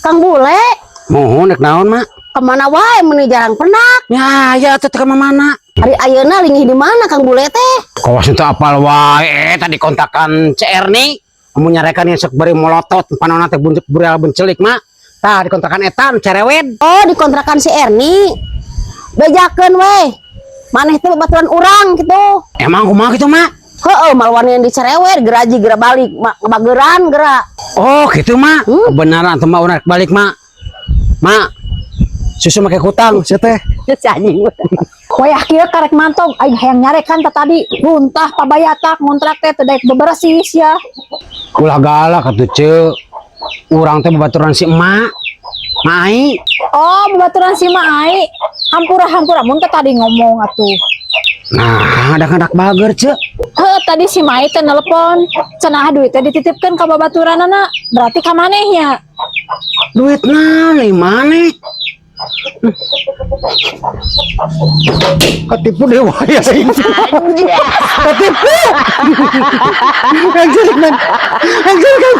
Kang Bule, Muhun, rek naon, Mak? Kemana wae meuni jarang pendak? Ya, ya atuh teh ka mana? Ari ayeuna linggih di mana Kang Bule teh? Kawas itu apal wae, tadi kontakan CR nih. Amun nyarekan yang sok bari molotot panona teh buncuk burial bencelik, Mak. Tah, di kontrakan eta nu cerewet. Oh, di kontrakan si Erni. Bejakeun we. Maneh teh babaturan urang gitu. Emang kumaha gitu, Mak? Heeh, malwan yang dicerewet, geraji gera balik, ngebageran gera. Oh, gitu, Mak. Hmm? Kebenaran tuh, Mak, urang rek balik, Mak. Mak. Susu make kutang, sia teh. Si anjing. Wayah kieu karek mantog aing hayang nyarekan tah tadi runtah pabayatak ngontrak teh teu daek beberesih sia. Ulah galak atuh, Ceu. Urang teh babaturan si emak. Mai. Oh, babaturan si Mai. Hampura, hampura mun teh tadi ngomong atuh. Nah, ada bager, Ceu. Heuh, tadi si Mai teh nelpon. Cenah duit teh dititipkeun ka babaturanana. Berarti ka maneh nya? Duit naon mana? Ketipu dewa ya. Ketipu. Yang cilik, man. Yang cilik kan.